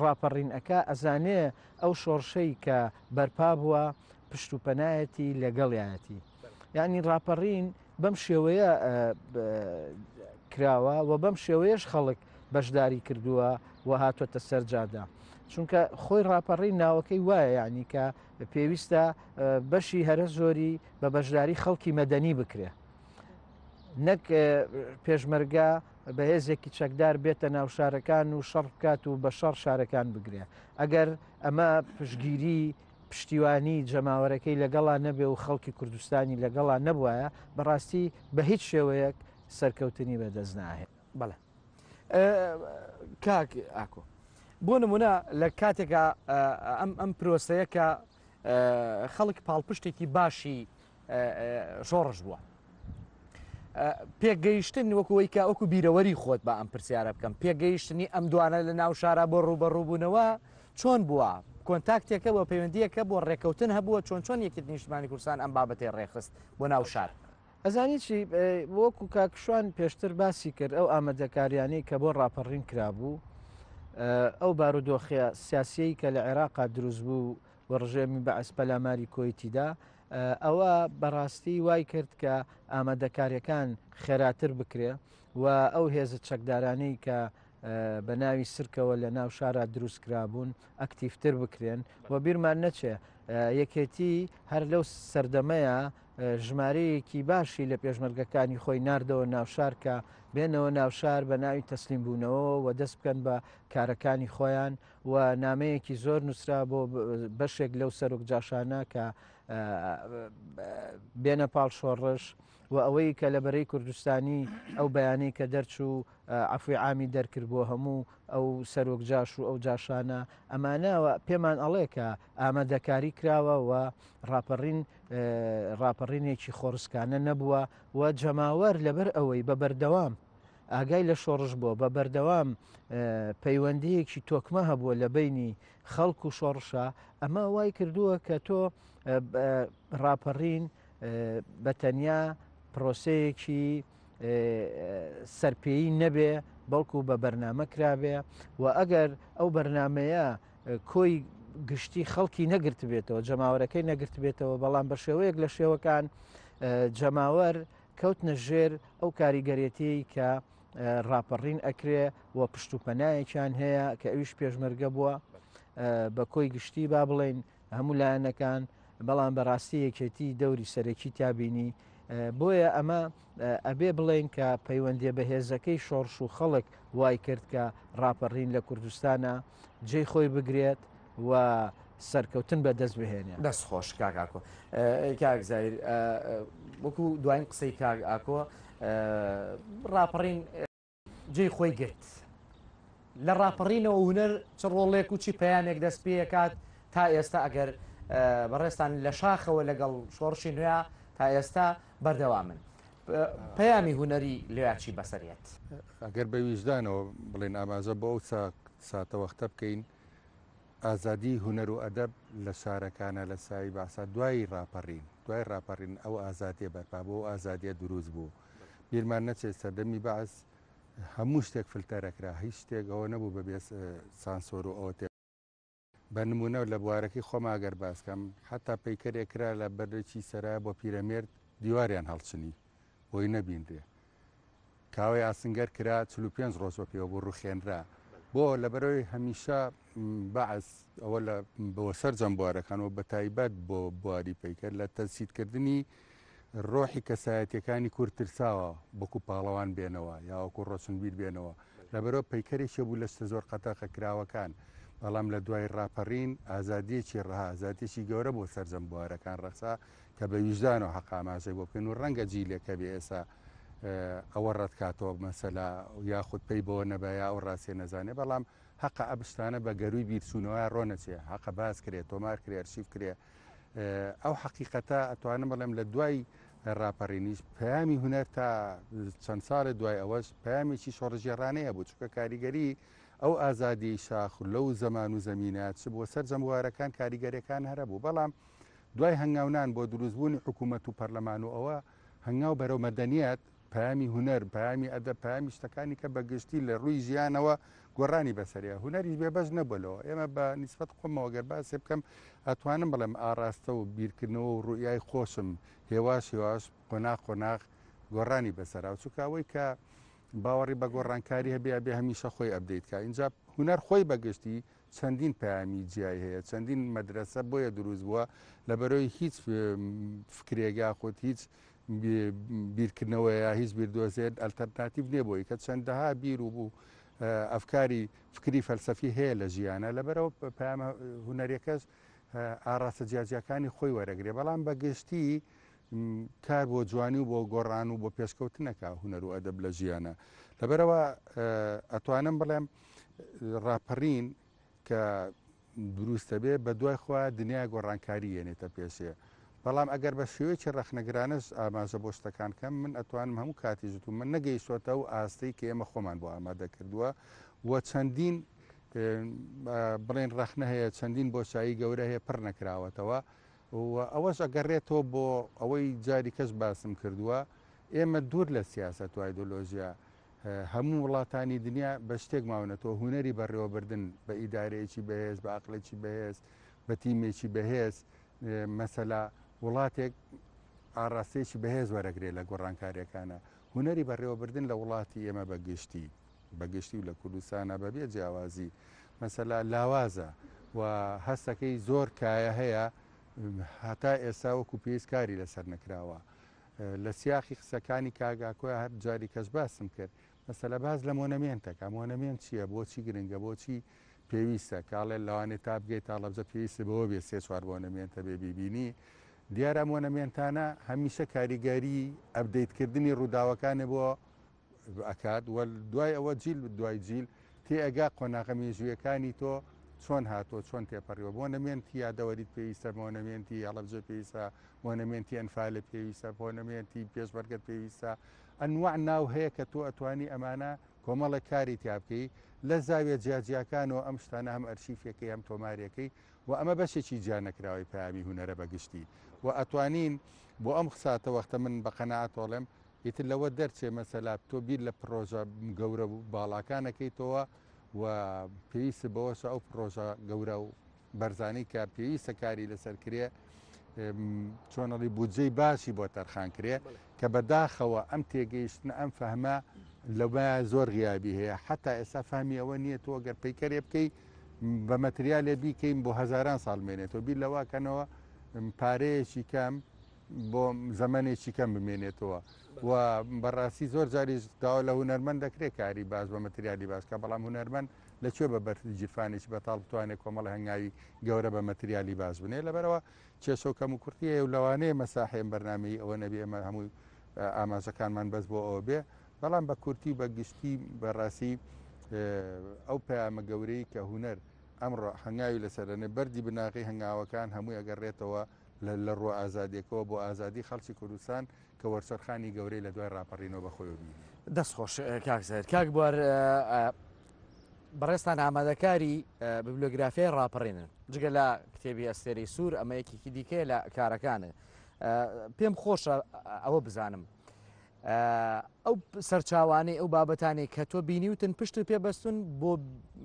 ڕاپەڕین ئەکا ئەزانێ ئەو شۆڕشەی کە بەرپا بووە پشت و پەنایەتی لەگەڵیایەتی یعنی ڕاپەڕین بەم شێوەیە کراوە و بەم شێوەیەش خەڵک بەشداری کردووە و هاتۆتە سەر جادە چونکە خۆی ڕاپەڕی ناوەکەی وایە یعنی کە پێویستە بەشی هەرە زۆری بە بەشداری خەڵکی مەدەنی بکرێ نەک پێشمەرگە بەهێزێکی چەکدار بێتە ناو شارەکان و شەڕ بکات و بە شەڕ شارەکان بگرێ ئەگەر ئەمە پشگیری. پشتیوانی جەماوەرەکەی لەگەڵا نەبێ و خەڵکی کوردستانی لەگەڵا نەبوایە بەڕاستی بە هیچ شێوەیەک سەرکەوتنی بەدەست ناهێنا. بەڵێ کاک ئاکۆ بۆ نمونە لە کاتێکا ئەم ئەم پرۆسەیە کە خەڵک پاڵپشتێکی باشی شۆڕش بووە پێگەیشتن وەکوەی کە وەکو بیرەوەری خۆت بە ئەم پرسیارە بکەم پێگەیشتنی ئەم دوانە لە ناو شارا بۆ ڕووبەڕووبوونەوە چۆن بووە کۆنتاکتێکە بۆ پەیوەندیەکە بۆ ڕێککەوتن هەبووە چۆن چۆن یەکێتی نیشتمانی کوردستان ئەم بابەتەی ڕێکخست بۆ ناو شار؟ ئەزانی چی وەکو کاک شوان پێشتر باسی کرد ئەو ئامادەکاریانەی کە بۆ ڕاپەڕین کرابوو ئەو بارودۆخە سیاسیەی کە لە عێراقا دروست بوو و ڕژێمی بەعس پەلاماری کۆیتی دا ئەوە بەڕاستی وای کرد کە ئامادەکاریەکان خێراتر بکرێ و ئەو هێزە چەکدارانەی کە بە ناوی سرکەوە لە ناو شارا دروست کرابوون ئەکتیفتر بکرێن و بیرمان نەچێ یەکێتی هەر لەو سەردەمەیە ژمارەیەکی باشی لە پێشمەرگەکانی خۆی ناردەوە ناوشار کە بێنەوە ناوشار بە ناوی تەسلیم بوونەوە و دەست بکەن بە کارەکانی خۆیان و نامەیەکی زۆر نووسرا بۆ بەشێک لەو سەرۆک جاشانە کە بێنە پاڵ شۆڕش و ئەوەی کە لە بەرەی کوردستانی ئەو بەیانەی کە دەرچوو عەفوی عامی دەرکرد بۆ هەموو ئەو سەرۆک جاش و ئەو جاشانە ئەمانە پێمان ئەڵێ کە ئامادەکاری کراوە و ڕاپەڕین ڕاپەڕینێکی خۆڕسکانە نەبووە و جەماوەر لەبەر ئەوەی بە بەردەوام ئاگای لە شۆڕش بووە، بە بەردەوام پەیوەندییەکی تۆکمە هەبووە لە بەینی خەڵک و شۆڕشا، ئەمە وای کردووە کە تۆ ڕاپەڕین بە تەنیا پرۆسەیەکی سەرپێیی نەبێ، بەڵکو بە بەرنامە کرابێ و ئەگەر ئەو بەرنامەیە کۆی گشتی خەڵکی نەگرتبێتەوە، جەماوەرەکەی نەگرتبێتەوە، بەڵام بە شێوەیەک لە شێوەکان جەماوەر کەوتنە ژێر ئەو کاریگەرێتیەی کە ڕاپەڕین ئەکرێ و پشت و پەنایەکیان هەیە کە ئەویش پێشمەرگە بووە بە کۆی گشتی با بڵین هەموو لایەنەکان بەڵام بەڕاستی یەکێتی دەوری سەرەکی تابینی بۆیە ئەمە ئەبێ بڵێن کە پەیوەندیە بەهێزەکەی شۆڕش و خەڵک وای کرد کە ڕاپەڕین لە کوردستانە جێی خۆی بگرێت و سەرکەوتن بە دەست بهێنێ. دەست خۆش کاک ئاکۆ. کاک زاهیر وەکو دواین قسەی کاک ئاکۆ ڕاپەڕین جێی خۆی گرت. لە ڕاپەڕینەوە هونەر چ ڕۆڵێک و چی پەیامێک دەست پێکات تا ئێستا ئەگەر بەڕێزتان لە شاخەوە لەگەڵ شۆڕشی نوێ تا ئێستا بەردەوامن پەیامی هونەری لەویا چی بەسەریەت؟ ئەگەر بە ویژدانەوە بڵێن ئاماژە بۆ ئەو ساتەوەختە بکەین ئازادیی هونەر و ئەدەب لە شارەکانا لە سایەی بەعسا دوای ڕاپەڕین دوای ڕاپەڕین ئەو ئازادیە بەرپا بوو ئەو ئازادیە دروست بوو بیرمان نەچێت سەردەمی بەعس هەموو شتێک فلتەرەکرا هیچ شتێک ئەوە نەبوو بەبێ سانسۆر و ئەوە تێ بە نمونە لە بوارەکەی خۆما گەر باس کەم حتا پەیکەرێک کرا لە بەرێکی سەرا بۆ پیرەمێرد دیواریان هەڵچنی بۆی نەبینرێ کاوەی ئاسنگەر کرا 45 ڕۆژ بە پێوە بوو ڕوخێنرا بۆ لەبەرەوەی هەمیشە بەعس ئەوە لە بۆ سەرجەم بوارەکان و بەتایبەت بۆ بواری پەیکەر لە تەجسیدکردنی ڕۆحی کەسایەتیەکانی کورد ترساوە وەکو پاڵەوان بێنەوە یا وەکو ڕۆشنبیر بێنەوە لەبەرەوە پەیکەرێکی بوو لە شتە زۆر قەتەقە کراوەکان بەڵام لە دوای ڕاپەڕین ئازادیەکی ڕەها ئازادیەکی گەورە بۆ سەرجەم بوارەکان ڕەخسا کە بە ویژدانەوە حەق ئاماژەی بۆ بکەین و ڕەنگە جیلێک هەبێ ئێستا ئەوە ڕەتکاتەوە مەسەلا یاخود پەی بەوە نەبە یا ئەو ڕاستیە نەزانێ بەڵام حەقە ئەم شتانە بە گەرووی بیرچوونەوە ڕۆنەچێ حەقە باس کرێ تۆمار کرێ ئەرشیف کرێ ئەو حەقیقەتە ئەتوانم بڵێم لە دوای ڕاپەڕینیش پەیامی هونەر تا چەند ساڵێ دوای ئەوەش پەیامێکی شۆڕشگێڕانەیە بوو چونکە کاریگەری ئەو ئازادیی شاخ لەو زەمان و زەمینە چ بۆ سەرجەم بوارەکان کاریگەریەکان هەرە بوو بەڵام دوای هەنگاونان بۆ دروستبوونی حکوومەت و پەرلەمان و ئەوە هەنگاو بەرەو مەدەنیەت، پەیامی هونەر، پەیامی ئەدەب، پەیامی شتەکانی کە بە گشتی لە ڕووی ژیانەوە گۆڕانی بەسەریا، هونەریش بێبەش نەبووە لەوە. ئێمە بە نیسبەت خۆمەوە گەر باسێ بکەم ئەتوانم بڵێم ئاڕاستە و بیرکردنەوە و ڕوئیای خۆشم هێواش هێواش قۆناغ قۆناغ گۆڕانی بەسەرا و چونکە ئەوەی کە باوەڕی بە گۆڕانکاری هەبێ ئەبێ هەمیشە خۆی ئەپدەیت کا. ئینجا هونەر خۆی بە گشتی چەندین پەیامی جیای هەیە، چەندین مەدرەسە بۆیە دروست بووە، لەبەرەوەی هیچ فکرێک یاخود هیچ بیرکردنەوەیە یا هیچ بیردۆزێت ئەلتەرناتیڤ نییە بۆی کە چەندەها بیر و بوو ئەفکاری فکری فەلسەفی هەیە لە ژیانە لەبەرەوە پەیامە هونەریەکەش ئاراستە جیاجیاکانی خۆی وەرەگرێ بەڵام بە گشتی کار بۆ جوانی و بۆ گۆڕان و بۆ پێشکەوتنەکە هونەر و ئەدەب لە ژیانە لەبەرەوە ئەتوانم بڵێم ڕاپەڕین کە دروستە بێ بە دوای خوا دنیای گۆڕانکاری یەنێتە پێشێ بەڵام ئەگەر بە شێوەیەکی ڕەخنەگرانەش ئاماژە بۆ شتەکان کەم من ئەتوانم هەموو کاتیش وتوم من نەگەیشتۆتە ئەو ئاستەی کە ئێمە خۆمان بۆ ئامادە کردووە و چەندین بڵێن ڕەخنە هەیە چەندین بۆشایی گەورە هەیە پڕ نەکراوەتەوە و ئەوەش ئەگەڕێتەوە بۆ ئەوەی جاری کەس باسم کردووە ئێمە دوور لە سیاسەت و ئایدۆلۆژیا هەموو وڵاتانی دنیا بە شتێک ماونەتەوە هونەری بەڕێوەبردن بە ئیدارەیەکی بەهێز بە عەقڵێکی بەهێز بە تیمێکی بەهێز مەسەلا وڵاتێک ئاڕاستەیەکی بەهێز وەرەگرێ لە گۆڕانکاریەکانە هونەری بەڕێوەبردن لە وڵاتی ئێمە بە گشتی بە گشتی و لە کوردستانە بەبێ جیاوازی مەسەلا لاوازە و هەستەکەی زۆر کایە هەیە هەتا ئێستا وەکو پێویست کاری لەسەر نەکراوە لە سیاقی قسەکانی کاک ئاکۆیا هەر جاری کەس باسم کرد مەسەلە باس لە مۆنەمێنتەکە مۆنەمێنت چییە بۆچی گرنگە بۆچی پێویستە کاڵێ لەوانێ تا بگەیت هەڵەبجە پێویستە بەوە بێ سێ چوار مۆنەمێنتە بێ بیبینی دیارە مۆنەمێنتانە هەمیشە کاریگەری ئەبدەیتکردنی ڕووداوەکانێ بۆ ئەکات و دوای ئەوە جیل دوای جیل تێئەگا قۆناغە مێژوویەکانی تۆ چۆن هاتووە چۆن تێپەڕیوە مۆنەمێنتی یادەوەریت پێویستە مۆنەمێنتی هەڵەبجە پێویستە مۆنەمێنتی ئەنفالە پێویستە مۆنەمێنتی پێشمەرگەت پێویستە ئەنواع ناو هەیە کە تۆ ئەتوانی ئەمانە کۆمەڵێک کاری تیا بکەی لە زاویە جیاجیاکانەوە ئەم شتانە هەم ئەرشیفەکەی هەم تۆمارەکەی و ئەمە بەشێکی جیا نەکراوی پەیامی هونەرە بە گشتی و ئەتوانین بۆ ئەم ساتە وەختە من بە قەناعەت ئەڵێم ئیتر لەوە دەرچێ مەسەلا تۆ بیر لە پڕۆژە گەورە و باڵاکان ئەکەیتەوە و پێویستە بەوەشە ئەو پڕۆژە گەورە و بەرزانەی کە پێویستە کاری لەسەر کرێ چۆنەڵی بودجەی باشی بۆ تەرخان کرێ کە بەداخەوە ئەم تێگەیشتنە ئەم فەهمە لەوە زۆر غیابی هەیە حتا ئێستا فەهمی ئەوە نییە تۆ گەر پەیکەرێ بکەی بە مەتریالێ بیکەین بۆ هەزاران ساڵ مێنێتەوە بیر لەوەکەنەوە پارەیەکی کەم بۆ زەمەنێکی کەم بمێنێتەوە و بەڕاستی زۆر جاریش داوا لە هونەرمەند دەکرێت کاری باش بە مەتریالی باش کە بەڵام هونەرمەند لە کوێ بە بەر گیرفانێکی بەتاڵ بتوانێت کۆمەڵی هەنگاوی گەورە بە مەتریالی باش بنێ لەبەرەوە کێشە و کەم و کورتی هەیە و لەوانەیە مەساحی ئەم بەرنامەی ئەوە نەبێ ئێمە هەموو ئاماژەکانمان بەس بۆ ئەوە بێ بەڵام بە کورتی و بە گشتی بەڕاستی ئەو پەیامە گەورەی کە هونەر ئەمڕۆ هەنگاوی لەسەرەنێ بەردی بناغەی هەنگاوەکان هەمووی ئەگەڕێتەوە لە ڕووە ئازادیەکەوە بۆ ئازادی خەڵکی کوردستان کە وەرچەرخانی گەورەی لە دوای ڕاپەڕینەوە بە خۆیەوە بینی. دەست خۆش کاک زاهیر. کاک بوار بەڕێزتان ئامادەکاری ببلۆگرافیای ڕاپەڕینن جگە لە کتێبی ئەستێرەی سوور ئەمە یەکێکی دیکەیە لە کارەکانت پێم خۆشە ئەوە بزانم ئەو سەرچاوانەی ئەو بابەتانەی کە تۆ بینیوتن پشت پێ بەستون بۆ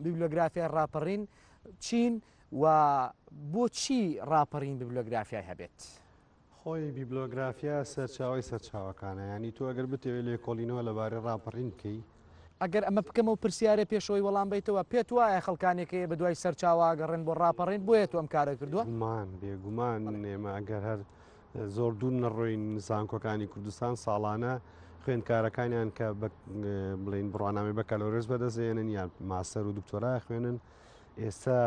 بیبلۆگرافیای ڕاپەڕین چین و بۆچی ڕاپەڕین بیبلۆگرافیای هەبێت؟ خۆی بیبلۆگرافیا سەرچاوەی سەرچاوەکانە، یانی تۆ ئەگەر بتەوێت لێکۆڵینەوە لەبارەی ڕاپەڕین بکەی، ئەگەر ئەمە بکەمەوە پرسیارێ پێشەوەی وەڵام بەیتەوە، پێت وایە خەڵکانێک هەیە بەدوای سەرچاوە ئەگەڕێن بۆ ڕاپەڕین بۆیە تۆ ئەم کارە کردووە؟ بێگومان، بێگومان ئێمە ئەگەر هەر زۆر دوور نەڕۆین زانکۆکانی کوردستان ساڵانە خوێندکارەکانیان کە بڵێین بڕوانامەی بەکالۆریۆس بەدەستێنن یان ماستەر و دکتۆرا خوێنن ئێستا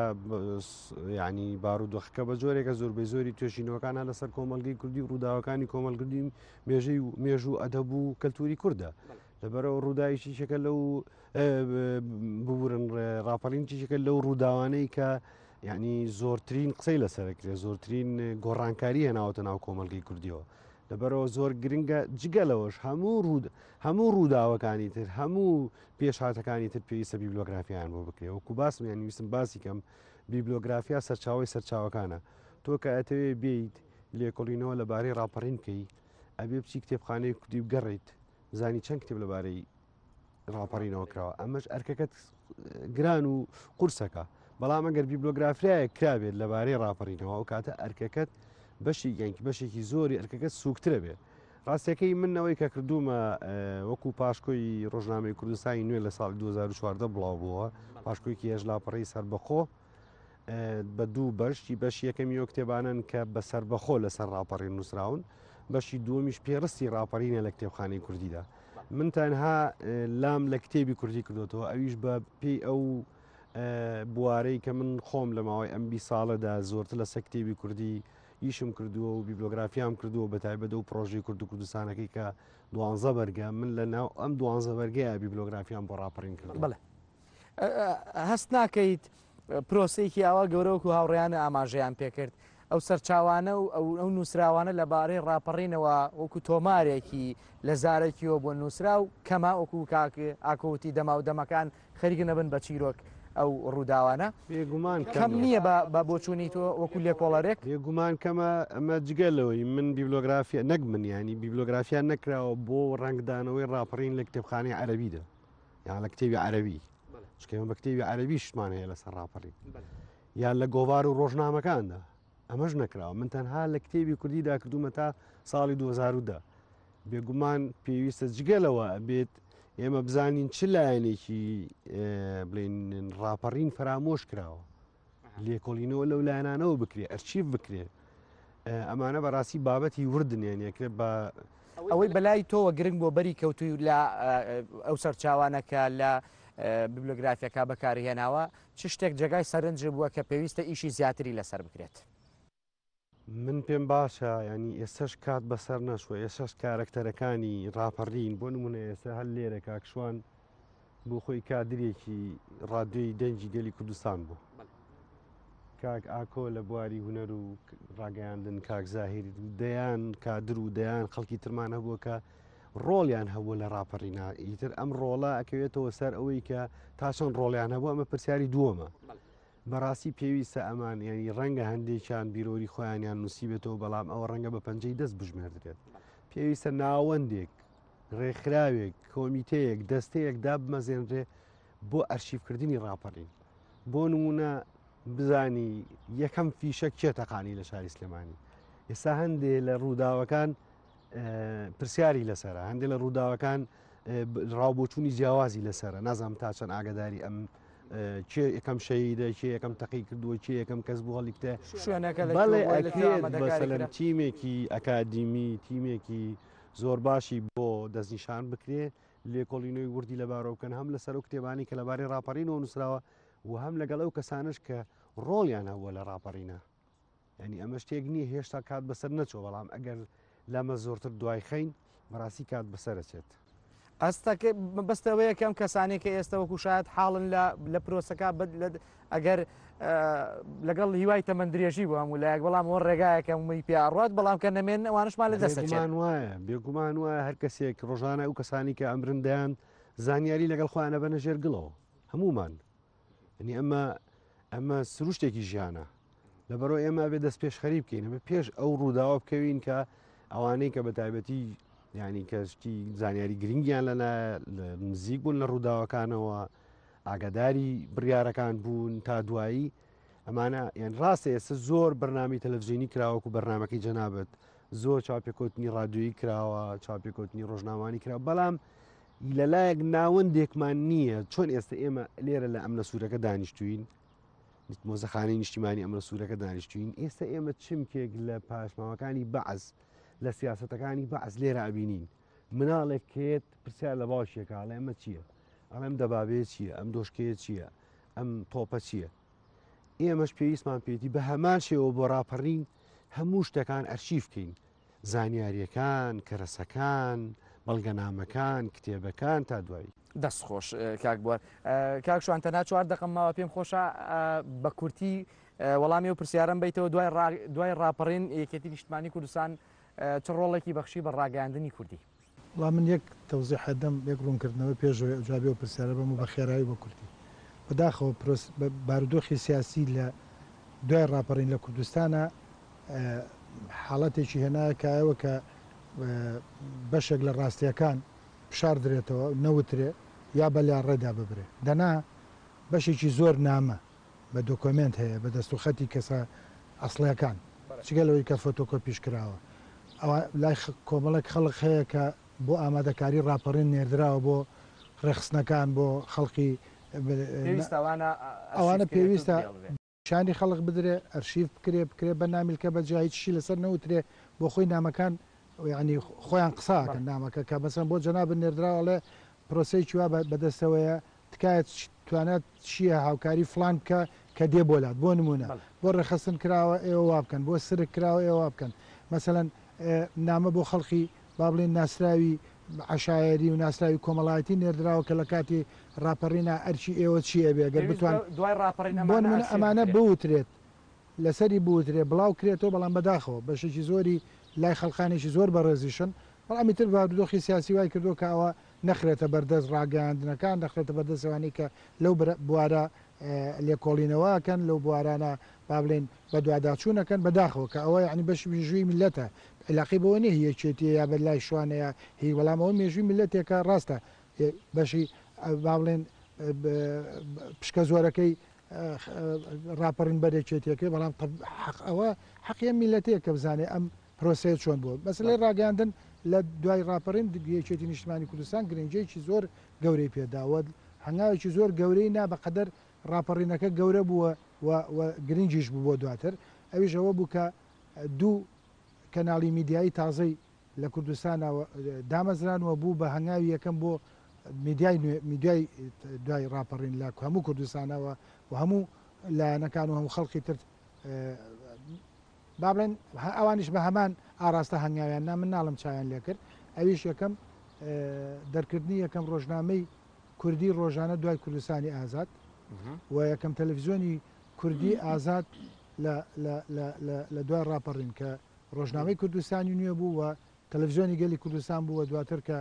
ینی بارودۆخەکە بە جۆرێکە زۆربەی زۆری توێژینەوەکانە لەسەر کۆمەلگەی کوردی و ڕووداوەکانی کۆمەلگردی مێژەی و مێژوو ئەدەب و کەلتوری کوردە لەبەرەوە ڕووداویشیشەکە لەو ببورن ڕاپەڕین چیشەکە لەو ڕووداوانەی کە یعنی زۆرترین قسەی لەسەرکرێ زۆرترین گۆڕانکاری هێناوەتە ناو کۆمەلگەی کوردیەوە لەبەرەوە زۆر گرنگە جگە لەوەش هەموو ڕوود هەموو ڕووداوەکانی تر هەموو پێشهاتەکانی تر پێویستە بیبلۆگرافیایان بۆ بکرێ وەکو باسم یان ویستم باسی کەم بیبلۆگرافیا سەرچاوەی سەرچاوەکانە تۆ کە ئەتەوێ بێیت لێکۆڵینەوە لەبارەی ڕاپەڕین بکەی ئەبێ بچی کتێبخانەی کوردی بگەڕیت بزانی چەند کتێب لەبارەی ڕاپەڕینەوە کراوە ئەمەش ئەرکەکەت گران و قورسەکە بەڵام ئەگەر بیبلۆگرافیایەک کرابێت لەبارەی ڕاپەڕینەوە ئەو کاتە ئەرکەکەت بەشی گەنگ بەشێکی زۆری ئەرکەکەت سوکترە بێت ڕاستیەکەی من ئەوەی کە کردوومە وەکو پاشکۆی ڕۆژنامەی کوردستانی نوێ لە ساڵی 2014 بڵاو بووە پاشکۆیکی هێش لاپەڕی سەربەخۆ بە دوو بەشی بەش یەکەمی ئەو کتێبانن کە بە سەربەخۆ لەسەر ڕاپەڕین نووسراون بەشی دووەمیش پێڕستی ڕاپەڕینە لە کتێبخانەی کوردیدا من تەنها لام لە کتێبی کوردی کردوتەوە ئەویش بە پێی ئەو بوارەی کە من خۆم لە ماوەی ئەم 20 ساڵەدا زۆرتر لەسەر کتێبی کوردی ئیشم کردووە و بیبلۆگرافیام کردووە بە تایبەت و پرۆژەی کورد و کوردستانەکەی کە دوانزە بەرگە من لە ناو ئەم دوانزە بەرگەیە بیبلۆگرافیام بۆ ڕاپەڕین کردووە. بەڵێ هەست ناکەیت پرۆسەیەکی ئاوا گەورە وەکو هاوڕێیانە ئاماژەیان پێکرد ئەو سەرچاوانە و ئەو نووسراوانە لەبارەی ڕاپەڕینەوە وەکو تۆمارێکی لە زارەکیەوە بۆ نووسراو کەمە وەکو کاک ئاکۆ وتی دەما و دەمەکان خەریک نەبن بە چیرۆک ئەو ڕووداوانە بێگومان کەم نییە بە بۆچوونی تۆ وەکو لێکۆڵەرێک؟ بێگومان کەمە ئەمە جگە لەوەی من بیبلۆگرافیا نەک من یانی بیبلۆگرافیا نەکراوە بۆ ڕەنگدانەوەی ڕاپەڕین لە کتێبخانەی عەرەبیدا یان لە کتێبی عەرەبی چونکە ئێمە بە کتێبی عەرەبی شتمان هەیە لەسەر ڕاپەڕین یان لە گۆڤار و ڕۆژنامەکاندا ئەمەش نەکراوە من تەنها لە کتێبی کوردیدا کردومە تا ساڵی 2010 بێگومان پێویستە جگە لەوە بێت ئێمە بزانین چ لایەنێکی بڵێن ڕاپەڕین فەرامۆش کراوە لێکۆڵینەوە لەو لایەنانەوە بکرێ ئەرشیف بکرێ ئەمانە بەڕاستی بابەتی وردن یان یەکرێت بە ئەوەی بەلای تۆوە گرنگ بۆ بەری کەوتوی لە ئەو سەرچاوانە کە لە بیبلۆگرافیەکە بەکاری هێناوە چ شتێک جێگای سەرنج بووە کە پێویستە ئیشی زیاتری لەسەر بکرێت؟ من پێم باشە ینی ئێستش کات بەسەر نەچوە ئێستش کارەکتەرەکانی ڕاپەڕین بۆ نمونە ئێستا هەر لێرە کاکشوان بۆ خۆی کادرێکی ڕادیۆی دەنگی گەلی کوردستان بوو کاک ئاکۆ لە بواری هونەر و ڕاگەیاندن کاک زاهیر دەیان کادر و دەیان خەڵکی ترمان هەبووە کە ڕۆڵیان هەبوو لە ڕاپەڕینا ئیتر ئەم ڕۆڵە ئەکەوێتەوە سەر ئەوەی کە تا چەند ڕۆڵیان هەبوو ئەمە پرسیاری دووەمە بەڕاستی پێویستە ئەمان یانی ڕەنگە هەندێکیان بیرۆری خۆیانیان نووسیبێتەوە بەڵام ئەوە ڕەنگە بە پەنجەی دەست بژمێردرێت پێویستە ناوەندێک ڕێکخراوێک کۆمیتەیەک دەستەیەک دابمەزێنرێ بۆ ئەرشیفکردنی ڕاپەڕین بۆ نمونە بزانی یەکەم فیشە کێ تەقانی لە شاری سلێمانی ئێستا هەندێ لە ڕووداوەکان پرسیاری لەسرە هەندێک لە ڕووداوەکان ڕاوبۆچوونی جیاوازی لەسرە نازانم تا چەند ئاگداری ئەم کێ یەکەم شەیدە کێ یەکەم تەقی کردووە کێ یەکەم کەس بوو هەڵیکتە شوێنەکە بەڵێ ئەکرێت مەسەلەن تیمێکی ئەکادیمی تیمێکی زۆر باشی بۆ دەستنیشان بکرێ لێکۆڵینەوەی وردی لەبارەوە بکەن هەم لەسەر ئەو کتێبانی کە لەبارەی ڕاپەڕینەوە نووسراوە و هەم لەگەڵ ئەو کەسانش کە ڕۆڵیان هەبووە لە ڕاپەڕینە یعنی ئەمە شتێک نییە هێشتا کات بەسەر نەچوە بەڵام ئەگەر لەمە زۆرتر دوای خەین بەڕاستی کات بەسەرەچێت. ئەستەکە مەبەست ئەوەیە کە ئەم کەسانەی کە ئێستا وەکو شایەت حاڵن لە لە پرۆسەکە ئەگەر لەگەڵ هیوای تەمەن درێژی بۆ هەموو لایەک بەڵام ئەوە ڕێگایەکە هەمووی پێ ئەڕوات بەڵام کە نەمێن ئەوانشمان لە دەست دەچێت. بێگومان وایە بێگومان وایە هەر کەسێک ڕۆژانە ئەو کەسانی کە ئەمرن دەیان زانیاری لەگەڵ خۆیان ئەبەنە ژێر گڵەوە هەموومان یعنی ئەمە ئەمە سروشتێکی ژیانە لەبەرەوە ئێمە ئەبێ دەست پێشخەری بکەین ئەمە پێش ئەو ڕووداوە بکەوین کە ئەوانەی کە بە تایبەتی ینی کە شتی زانیاری گرنگیان لە نزیک بوون لە ڕووداوەکانەوە ئاگاداری بڕیارەکان بوون تا دوایی ئەمانە یان ڕاستە ئێستا زۆر بەرنامی تەلەڤزیۆنی کراوەکو بەرنمەکەی جەنابەت زۆر چاپێکەوتنی ڕادیۆیی کراوە چاپێکەوتنی ڕۆژنامانی کراوە بەڵام لەلایەک ناوەندێکمان نییە چۆن ئێستا ئێمە لێرە لە ئەمنە سوورەکە دانیشتوین مۆزەخانەی نیشتیمانی ئەمنە سوورەکە دانیشتوین ئێستا ئێمە چمکێک لە پاشماوەکانی بەعس لە سیاستەکانی بەعس لێرە ئەبینین مناڵێک کێت پرسیار لە باوکێکە ئەڵێ ئەمە چییە ئەڵێم دەبابێ چییە ئەم دۆشکەیە چییە ئەم تۆپە چییە ئێمەش پێویستمان پێێتی بە هەمان شێوە بۆ ڕاپەڕین هەموو شتەکان ئەرشیف بکەین زانیارییەکان، کەرەسەکان، بەڵگەنامەکان، کتێبەکان تا دوایی. دەست خۆش کاک بوار. کاک شوان تەنها چوار دەقەم ماوە پێم خۆشە بە کورتی وەڵامی ئەو پرسیارەم بەیتەوە دوای دوای ڕاپەڕین یەکێتی نیشتمانی کوردستان چ ڕۆڵێکی بەخشی بە ڕاگەیاندنی کوردی؟ وەڵا من یەک تەوزیح ئەدەم یەک ڕوونکردنەوە پێش ئەوەی جوابی ئەو پرسیارە بەم و بە خێرایی و بە کورتی. بەداخەوە پرۆس بارودۆخی سیاسی لە دوای ڕاپەڕین لە کوردستانا حاڵەتێکی هێنایە کایەوە کە بەشێک لە ڕاستییەکان بشاردرێتەوە، نەوترێ یا بە لاڕێدا ببرێ. دەنا بەشێکی زۆر نامە بە دۆکۆمێنت هەیە، بە دەستوخەتی کەسە ئەسڵییەکان، جگە لەوەی کە فۆتۆکۆپیش کراوە. ئەوە لای کۆمەڵێک خەڵک هەیە کە بۆ ئامادەکاری ڕاپەڕین نێردراوە بۆ ڕێکخستنەکان، بۆ خەڵکی ئەوانە پێویستە پیشانی خەڵک بدرێ، ئەرشیف بکرێ، بکرێ بە نامیلکە بە جیا هیچیشی لەسەر نەوترێ، بۆ خۆی نامەکان یانی خۆیان قسە ئەکەن، نامەکە کە مەسەلەن بۆ جەنابت نێردراوە ئەڵێ پرۆسەیەکی وا بە دەستەوەیە تکایە. توانات چییە هاوکاری فڵان بکە کە دێ بۆ لات بۆ نموونە بۆ ڕێکخستن کراوە ئێوە وا بکەن بۆ سرک کراوە ئێوە وا بکەن مەسەلەن نامە بۆ خەڵکی با بڵێین ناسراوی عەشایەری و ناسراوی کۆمەڵایەتی نێردراوە کە لە کاتی ڕاپەڕینا ئەرکی ئێوە چی ئەبێ گەر پێویست بتوان بە دوای ڕاپەڕین بۆ ئەمانە نموونە ئەرشیف ئەمانە بکرێ. بوترێت لەسەری بوترێ بڵاو کرێتەوە بەڵام بەداخەوە بەشێکی زۆری لای خەڵکانێکی زۆر بەڕێزیشن بەڵام ئیتر بارودۆخی سیاسی وای کردووە کە ئەوە نەخرێتە بەردەست ڕاگەیاندنەکان، نەخرێتە بەردەست ئەوانەی کە لەو بوارە لێکۆڵینەوە ئەکەن، لەو بوارانە با بڵێین بەدواداچوون ئەکەن، بەداخەوە کە ئەوە یەعنی بەشی مێژووی میللەتە، عیلاقەی بەوە نییە هی یەکێتییە یا بە لای شوانە یا هی، بەڵام ئەوە مێژووی میللەتێکە ڕاستە بەشی با بڵێین پشکە زۆرەکەی ڕاپەڕین بەر یەکێتیەکەی، بەڵام حەق ئەوە حەقی ئەم میللەتەیە کە بزانێ ئەم پرۆسەیە چۆن بووە. مەسەلەی ڕاگەیاندن لە دوای ڕاپەڕین یەکێتی نیشتمانی کوردستان گرنگییەکی زۆر گەورەی پێدا و هەنگاوێکی زۆر گەورەی نا بەقەدەر ڕاپەڕینەکە گەورە بوو و و گرنگیش بوو بۆ دواتر ئەویش ئەوە بوو کە دوو کەناڵی میدیایی تازەی لە کوردستانا دامەزران و بوو بە هەنگاوی یەکەم بۆ میدیای نوێ میدیای دوای ڕاپەڕین لە هەموو کوردستانەوە و هەموو لایەنەکان و هەموو خەڵکی تر با بڵێن ئەوانیش بە هەمان ئاراستە هەنگاویان نا، من ناڵێم چاویان لێکرد، ئەویش یەکەم دەرکردنی یەکەم ڕۆژنامەی کوردی ڕۆژانە دوای کوردستانی ئازاد و یەکەم تەلەفزیۆنی کوردی ئازاد لە دوای ڕاپەڕین کە ڕۆژنامەی کوردستانی نوێ بوو و تەلەفزیۆنی گەلی کوردستان بوو و دواتر کە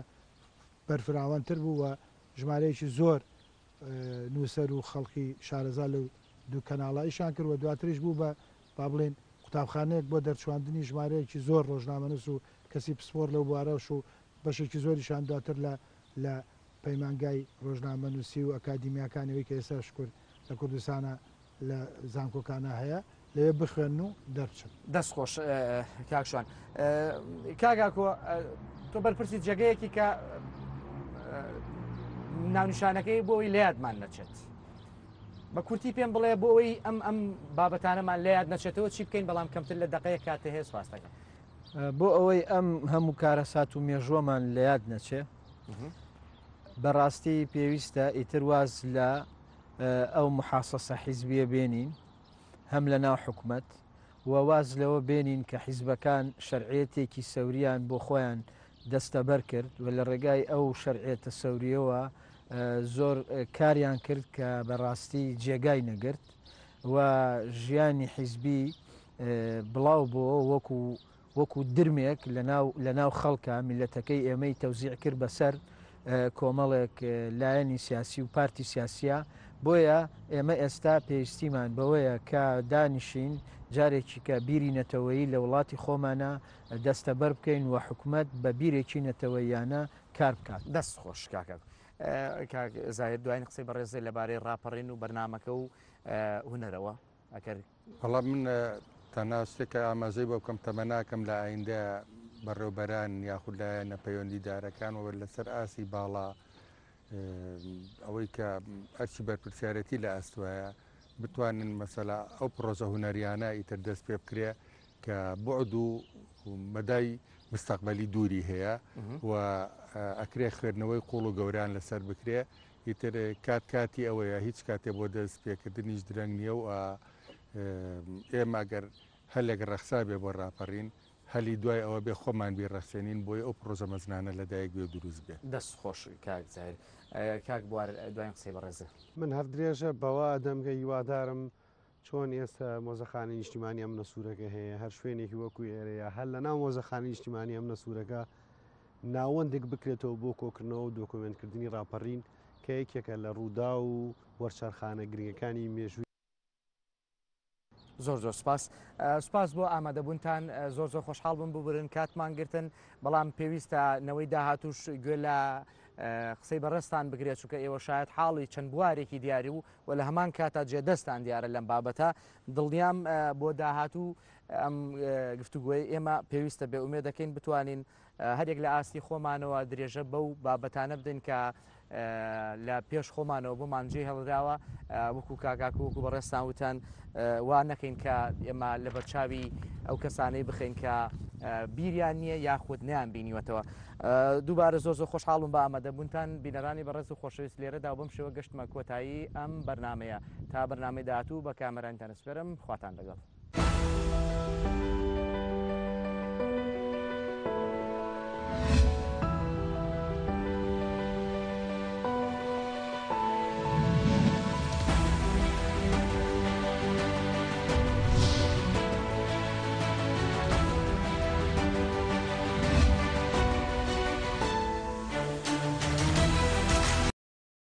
بەرفراوانتر بوو و ژمارەیەکی زۆر نووسەر و خەڵکی شارەزا لەو دوو کەناڵە ئیشیان کرد و دواتریش بوو بە با بڵێین قوتابخانەیەک بۆ دەرچواندنی ژمارەیەکی زۆر ڕۆژنامەنووس و کەسی پسپۆر لەو بوارەش و بەشێکی زۆریشیان دواتر لە لە پەیمانگای ڕۆژنامەنووسی و ئەکادیمیاکانی ئەوەی کە ئێستا شوکر لە کوردستانا لە زانکۆکانا هەیە لەوێ بخوێنن و دەربچن. دەست خۆش کاک شوان. کاک ئاکۆ تۆ بەرپرسی جێگەیەکی کە ناونیشانەکەی بۆ ئەوەی لە یادمان نەچێت. بە کورتی پێم بڵێ بۆ ئەوەی ئەم ئەم بابەتانەمان لە یاد نەچێتەوە چی بکەین بەڵام کەمتر لە دقەیەک کاتە هەیە سپاس دەکەم. بۆ ئەوەی ئەم هەموو کارەسات و مێژووەمان لە یاد نەچێ بەڕاستی پێویستە ئیتر واز لە ئەو محاسەسە حیزبیە بێنین هەم لە ناو حکومەت و واز لەوە بێنین کە حیزبەکان شەرعیەتێکی سەوریان بۆ خۆیان دەستەبەر کرد و لە ڕێگای ئەو شەرعیەتە سەوریەوە زۆر کاریان کرد کە بەڕاستی جێگای نەگرت و ژیانی حیزبی بڵاو بۆ وەکو وەکو درمێک لەناو لەناو خەڵکا میللەتەکەی ئێمەی تەوزیع کرد بەسەر کۆمەڵێک لایەنی سیاسی و پارتی سیاسیە بۆیە ئێمە ئێستا پێویستیمان بەوەیە کە دانیشین جارێکی کە بیری نەتەوەیی لە وڵاتی خۆمانە دەستەبەر بکەین و حکومەت بە بیرێکی نەتەوەییانە کار بکات. دەست خۆش کاکە کاک زاهیر دواین قسەی بەڕێزێ لەبارەی ڕاپەڕین و بەرنامەکە و هونەرەوە ئەگەر وەڵا من تەنها شتێک کە ئاماژەی بۆ بکەم تەمەناکەم لە ئایندە بەڕێوبەران یاخود لایەنە پەیوەندیدارەکان و لەسەر ئاستی باڵا ئەوەی کە ئەرچی بەرپرسیارەتی لە ئەستوایە بتوانن مەسەلا ئەو پرۆژە هونەریانە ئیتر دەست پێ بکرێ کە بعد و مەدای مستەقبەلی دووری هەیە و ئەکرێ خوێندنەوەی قوڵ و گەوریان لەسەر بکرێ ئیتر کات کاتی ئەوەیە هیچ کاتێ بۆ دەست پێکردنیش درەنگ نییە و ئێمە گەر هەلێک ڕەخسا بێ بۆ ڕاپەڕین هەلی دوای ئەوە بێ خۆمان بیڕەخسێنین بۆی ئەو پڕۆژە مەزنانە لەدایک بێ و دروست بێ. دەست خۆش کاک زاهیر. کاک بوار دواین قسەی بەڕێزت. من هەر درێژە بەوە ئەدەم کە هیوادارم چۆن ئێستا مۆزەخانەی نیشتیمانی ئەمنە سوورەکە هەیە هەر شوێنێکی وەکو ئێرەیە هەر لە ناو مۆزەخانەی نیشتیمانی ئەمنە سوورەکە ناوەندێک بکرێتەوە بۆ کۆکردنەوە و دۆکۆمێنتکردنی ڕاپەڕین کە یەکێکە لە ڕووداو و وەرچەرخانە گرنگەکانی مێژووی زۆر زۆر سپاس سپاس بۆ ئامادەبوونتان زۆر زۆر خۆشحاڵ بووم ببورن کاتمان گرتن بەڵام پێویستە نەوەی داهاتوش گوێ لە قسەی بەڕێزتان بگرێت چونکە ئێوە شایەت حاڵی چەند بوارێکی دیاری و و لە هەمان کاتا جێدەستان دیارە لەم بابەتە دڵنیام بۆ داهاتوو ئەم گفتوگۆی ئێمە پێویستە بێ ئومێ دەکەین بتوانین هەرێک لە ئاستی خۆمانەوە درێژە بەو بابەتانە بدەین کە. لە پێش خۆمانەوە بۆمان جێ هێڵراوە وەکو کاکاکو وەکو بەڕێزتان وتان وا نەکەین کە ئێمە لە بەرچاوی ئەو کەسانەی بخەین کە بیریان نییە یاخود نیان بینیوەتەوە. دووبارە زۆر زۆر خۆشحاڵم بە ئامادەبوونتان بینەرانی بەڕێز و خۆشەویست لێرەدا و بەم شێوە گەشتمە کۆتایی ئەم بەرنمەیە تا بەرنامەی داهاتوو بە کامەرانتان سپێرم خواتان لەگەڵ.